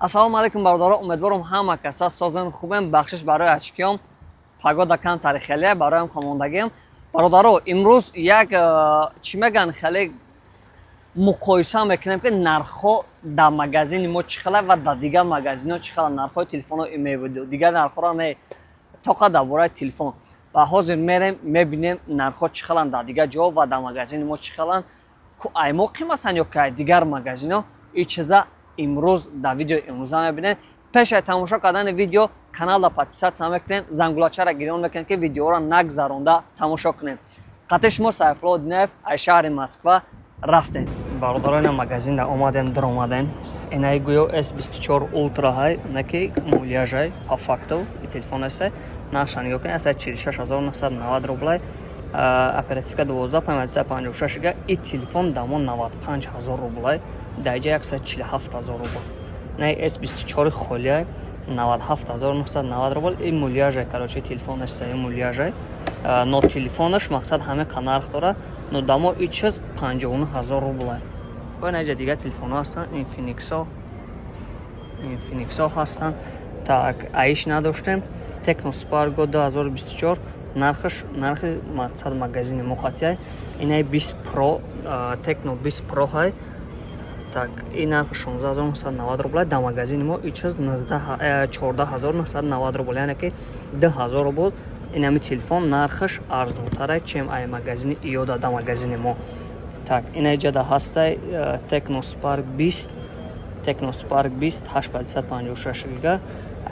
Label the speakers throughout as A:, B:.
A: Ассалому алайкум, бародаро. Умедворам, ҳама каса созен, хубем. Бахшиш барои очкиём, погода кам тарихелия, бароям хомондагиам. Бародаро, имрӯз як чӣ мегӯянд, хеле муқоиса мекунем, ки нархҳо дар магазини мо чӣ хела ва дар дигар магазинҳо чӣ хела, нархҳои телефонҳо имевиду дигар нархҳоро не, тоқа дар бораи телефон. Ва ҳозир мерем, мебинем, нархҳо чӣ хеланд дар дигар ҷо ва дар магазини мо чӣ хеланд, ай мо қиматанд ё ки ай дигар магазинҳо. Ин чиза имрӯз дар видеои имрӯза мебинем. Пеш аз тамошо кардани видео каналда подписаться мекунем, зангулачаро гирён мекунем, ки видеоро нагзаронда тамошо кунем. Қатъи шумо Сайфулло Динаев, аз шаҳри Москва. Рафтем, бародаро. Ина магазинда омадем, даромадем. Инаи гӯё S24 Ultra ҳай, наки муляжай, по факту и телефон аст. Нархша нигоҳ кунед, 146 990 рублай, оперативка 12, память 56 гига. И телефон дамо 95 ҳазор рублай, даиҷа 147 ҳазор рубл. На, S24 холиай 97 990 рубл. И муляжай, короче, телефон аст, и муляжай, но телефонаш, мақсад, ҳамин нарх дора, но дамо и чиз 59 ҳазор рублай. Инаҷа дигар телефонҳо ҳастанд, Инфиниксо ҳастанд. Так, аиш надоштем. Tecno Spark Go 2024, нархаш нархи, мақсад, магазини моқатияй. Инаи 20 Pro, Tecno 20 Pro ҳай. Так, ин нархи 16 990 рубл, дар магазини мо и чиз 14 990 рубл, яъне ки 2000 рубл инами телефон нархаш арзонтара, чем ай магазини иёда дар магазини мо. Так, инаҷада ҳастай Tecno Spark 20, Tecno Spark 20, 856 гига.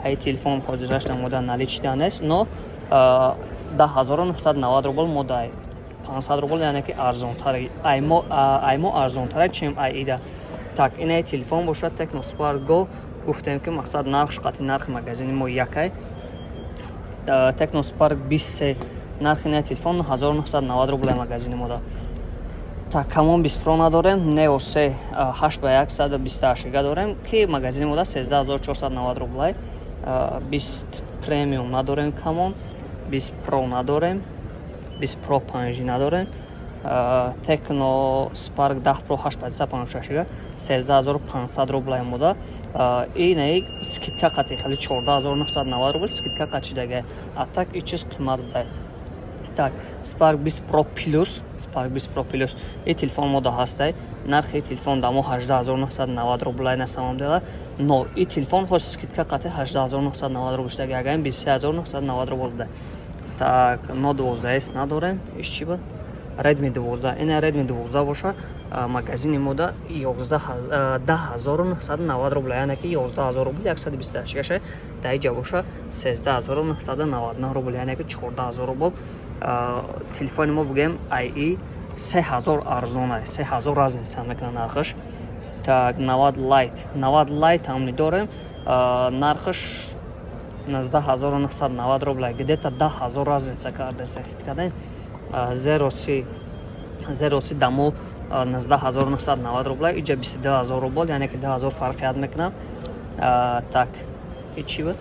A: Ай телефон ҳозираш намода наличида нест, но 10 990 рубл модай, 500 рубл, яъне ки арзонтар ай мо арзонтара, чем ай ида. Так, инаи телефон бошад, Tecno Spark Go. Гуфтем, ки, мақсад, нархш қатъи нархи магазини мо якай. Tecno Spark 23, нархи инаи телефон 1990 рубл магазини мода. Так, Camon 20 Pro надорем. Neo 3 8 ба 128 гига дорем, ки магазини мода 13 490 рублай. 20 Premium надорем, Camon 20 Pro надорем, 20 Pro 5G надорем. Tecno Spark 10 Pro 8 ба 156 гига 13 500 рублай мода. Инаи скидка қатъи хеле 14 990 рубл скидка қатшидага, а так и чиз қимат буда. Так, Spark 20 Pro Plus, Spark 20 Pro Plus, и телефон мода ҳастай. Нархи телефон дамо 18 990 рублай на самом деле, но и телефон хош скидка қатъи 18 990 рубл шудаги, агар 23 990 рубл буда. Так, Note 12S надорем. Иш чӣ буд? Redmi 12. Ина Redmi 12 боша, магазини мода 10 990 рубл, яъне ки 11 000 рубл 128 гаша. Дар иҷа боша 13 999 рубл, яъне ки 14 000 рубл. Телефони мо, бигӯем, ай 3000 арзона, 3000 разница мекунад нархаш. Так, 90 Lite, 90 Lite ҳам дорем, нархаш 19 990 рубл, где-то 10 000 разница карда, хит кардем. Zero C, Zero C дамо 19 990 рубл, иҷа 22 000 рубл, яъне ки 2000 фарқият мекунад. Так, и чӣ буд?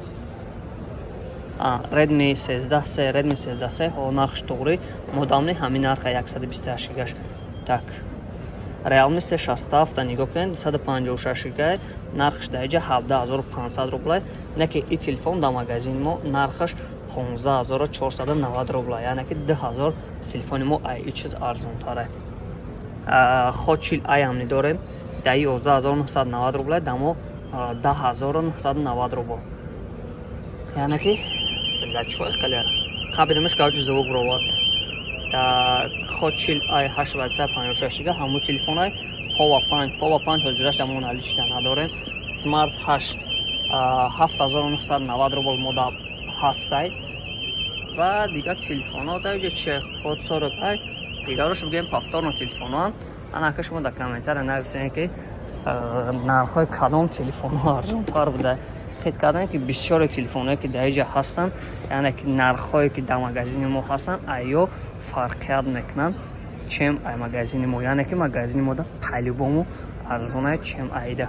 A: Redmi 13C, Redmi 13C ҳо нархш туғри модамни ҳамин нарха 128 гигаш. Так, Realme C67 нигоҳ кунед, 256 гига, нархш дар иҷа 17 500 рубла, не ки и телефон дар магазини мо нархаш 15 490 рубла, яъне ки 2000 телефони мо ай и чиз арзонтаре. Hot 40 ай ҳам дорем, дар 11 990 рубла, дамо 10 990 рубл, яъне ки чой хеле қабидамаш, короче, звук ровард. Hot 40 ай 856 гига, ҳамун телефонай. Pova 5, Pova 5 ҳозираш дамо наличда надорем. Smart 8 7990 рубл мода ҳастай. Ва дигар телефонҳо дар ҷо чи? Hot 45, дигарош, бигӯем, повторно телефонҳоам. Анака шумо дар комментария нависем, ки нархҳои кадом телефонҳо арзонтар буда. Хит кардем, ки бисёре телефонҳое, ки дар иҷа ҳастанд, яъне ки нархҳое, ки дар магазини мо ҳастанд, айё фарқият мекунанд, чем ай магазини мо, яъне ки магазини мода по-любому арзонае, чем айда.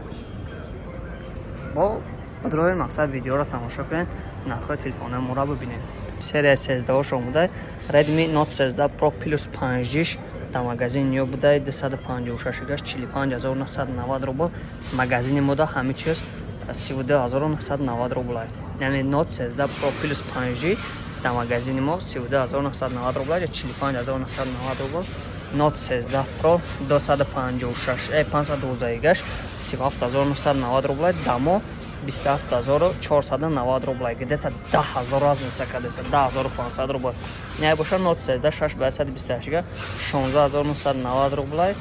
A: Бо будрои, мақсад, видеоро тамошо кунед, нархҳои телефонҳои моро бибинед. Серия сездаҳош омуда. Redmi Note 13 Pro Plus 5G дар магазин ё будай, 256 гаш 45 990 рубл, магазини мода ҳамин чиз. 32 990 рублай. Яъне Note 13 Pro Plus 5G дар магазини мо 32 990 рублай ё 45 990 рубл. Note 13 Pro 256 512 гигаш 37 990 рублай, дамо 27 490 рублай, где-то 10 000 разница кардеса, 10 500 рубл. Не боша, Note 13 6 ба 128 гига 16 990 рублай,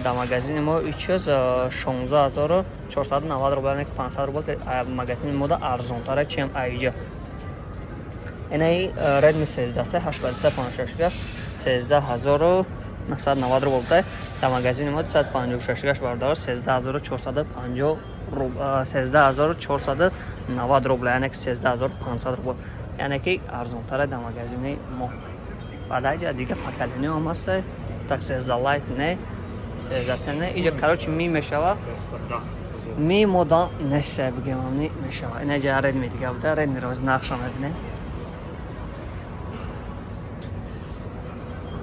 A: дар магазини мо ичиз 16 490 рубл, яъне 500 рубл магазини мода арзонтара, чем аиҷа. Инаи Redmi 13 8 ба 256 гига 13 990 рубл буда, дар магазини мо 256 гигаш, бародаро, 13 450, 13 490 рубл, яъне ки 13 500 рубл, яъне ки арзонтара дар магазини мо. Ва дар иҷа дига поколение ҳам ҳаста. Так, 13 Lite не, 13 не, иҷа, короче, Mi мешава. Mi мода неста, бигем, ми мешава. Ина иҷа Redmi дига буда. Redmi ро нархшо мебинем.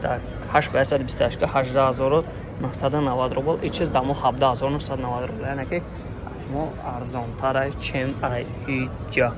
A: Так, 8 ба 128 18 990 рубл, и чиз дамо 17 990 рубл, яъне ки мо арзонтара, чем иҷа.